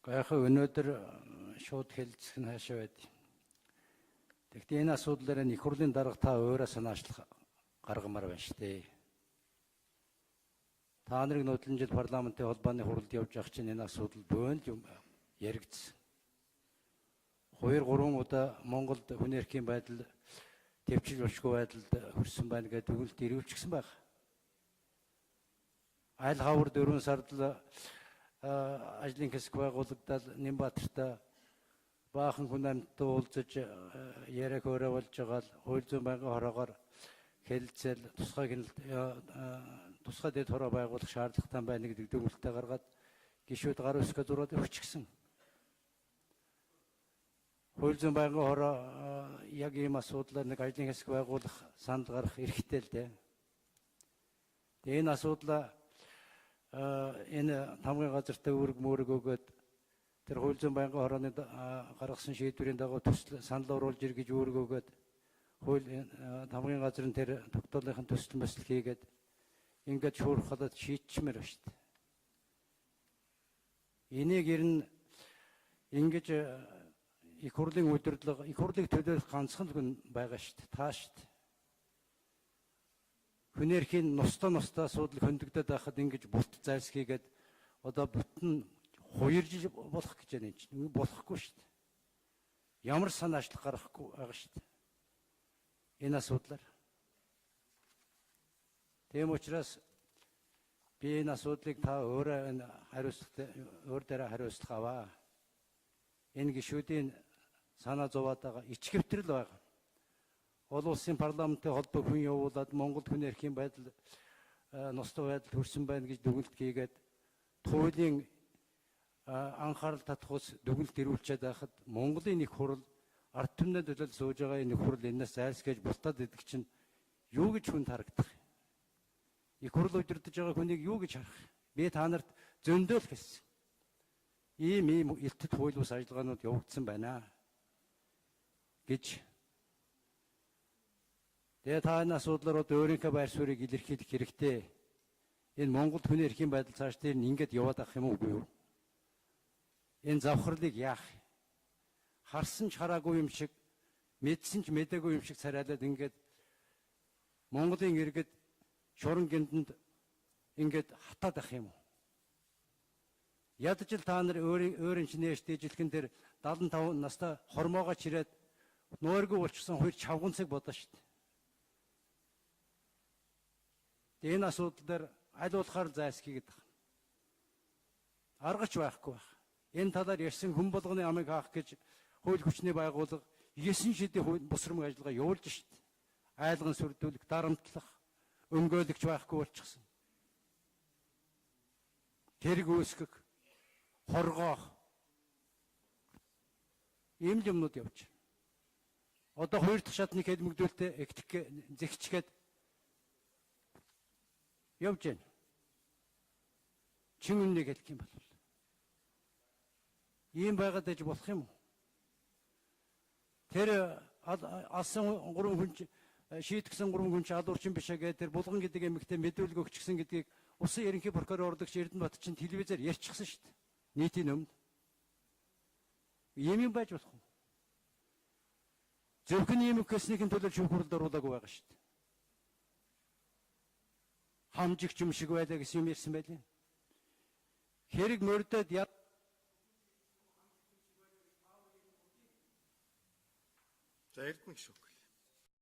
Яг өнөөдөр шууд хэлцэх нь хаашаа байд. Тэгэхдээ энэ асуудлаараа их хурлын дарга та өөрөө санаачлах гаргамаар байна шүү дээ. Та нарыг нуудлан жил парламентын холбооны хуралд явж явах чинь энэ асуудал бөөн л юм яригдсан. 2 3 удаа Монголд хүн эрхийн байдал төвчл болшгүй байдалд хүрсэн байна гэдэг дүгнэлт ирүүлчихсэн байх. Аль хавар 4 сард л ажлын хэсэг байгуулагдаад Нямбатартай баахан хүн амьттай уулзаж яриаг хөөрэ болж байгаа л хууль зүйн байнгын хороогоор хэлэлцээл тусгай хяналт тусгай дэд хороо байгуулах шаардлагатай байна гэдэг дүгнэлтээ гаргаад гишүүд гар үсгээ зураад өгчихсэн. Хууль зүйн байнгын хороо яг ийм асуудлаар нэг ажлын хэсэг байгуулах санал гаргах эрхтэй л дээ. Тэгээ энэ асуудлаа энэ тамгын газартай үүрэг мөрөг өгөөд тэр хууль зүйн байнгын хорооны гаргасан шийдвэрийн дагуу төсөл санал оруулж ир гэж үүрэг өгөөд хууль тамгын газрын тэр тогтоолынхын төсөл мөсөл хийгээд ингээд шуурхалаад шийдчмээр байна шүү дээ. Энийг ер нь ингэж их хурлын удирдлага, их хурлыг төлөөлөх ганцхан л хүн байгаа шүү дээ. Та шүү дээ. Хүн эрхийн нустаа нустаа асуудал хөндөгдөд байхад ингэж булт зайлсхийгээд одоо бүтэн хуярж болох гэж байна чинь. Болохгүй шүү дээ. Ямар санаачлах гаргахгүй байгаа шүү дээ. Энэ асуудлаар. Тийм учраас би энэ асуудлыг та өөрөө энэ хариуцлагатай өөр дээрээ хариуцлага аваа. Энэ гишүүдийн санаа зовоод байгаа ичгэвтрэл байгаа. Олон улсын парламентын холбоо хүн явуулаад Монголд хүн эрхийн байдал нустай байдал хүрсэн байна гэж дүгнэлт хийгээд туйлын анхаарал татах ус дүгнэлт ирүүлчихэд байхад Монголын их хурл ард түмнээ төлөөл сууж байгаа энэ их хурл энэс зайлсхийж бултаад идэх чинь юу гэж хүн харагдах юм? Их хурл удирдах байгаа хүнийг юу гэж харах юм? Би та нарт зөндөөл хэлсэн. Ийм ийм элтэд хууль бус ажиллагаанууд явагдсан байна гэж. Тэгээ та энэ асуудлаар одоо өөрийнхөө байр суурийг илэрхийлэх хэрэгтэй. Энэ Монголд хүний эрхийн байдал цааш дээр нь ингэж яваад авах юм уу, үгүй юу? Энэ завхарлыг яах юм? Харсан ч хараагүй юм шиг, мэдсэн ч мэдээгүй юм шиг царайлаад ингээд Монголын иргэд шуран гэндэнд ингээд хатаад ах юм уу? Ядаж л та нар өөрийн өөрийн чинь нээш дийжлэхэн дээр 75 настай хормоогоо чирээд нуургүй болчихсон хоёр чавганцыг бодоо шүү дээ. Тэгээ энэ асуудал дээр аль болохоор зайлсхийгээд байгаа. Аргач байхгүй байх. Энэ талаар ярьсан хүн болгоны амыг хаах гэж хууль хүчний байгууллага 9 шидийн бусрамг ажиллагаа явуулж шүү дээ. Айлган сүрдүүлэх, дарамтлах, өмгөөлөгч байхгүй болчихсон. Тэрэг үүсгэх, хоргоох ийм л юмнууд явж байна. Одоо хоёр дахь шатны хэлмэгдүүлэлтээ эгтэх зэгчгээд явж байна. Чин үннийг хэлэх юм бол ийм байгаад аж болох юм уу? Тэр алсан гурван хүн шийтгсэн гурван хүн чи алуурчин биш ээ гэдэг тэр Булган гэдэг эмэгтэй мэдүүлэг өгчихсэн гэдгийг Усын ерөнхий прокурор орлогч Эрдэнэбат чинь телевизээр ярьчихсан шүү дээ. Нийтийн өмнө. Ийм юм байж болох уу? Зөвхөн ийм гэснийхэн төлөө шүүх хуралд оруулаагүй байгаа шүү дээ. Хамжигч юм шиг байлаа гэсэн юм ярьсан байлээ. Хэрэг мөрдөд За Эрдэнэ гишүүн.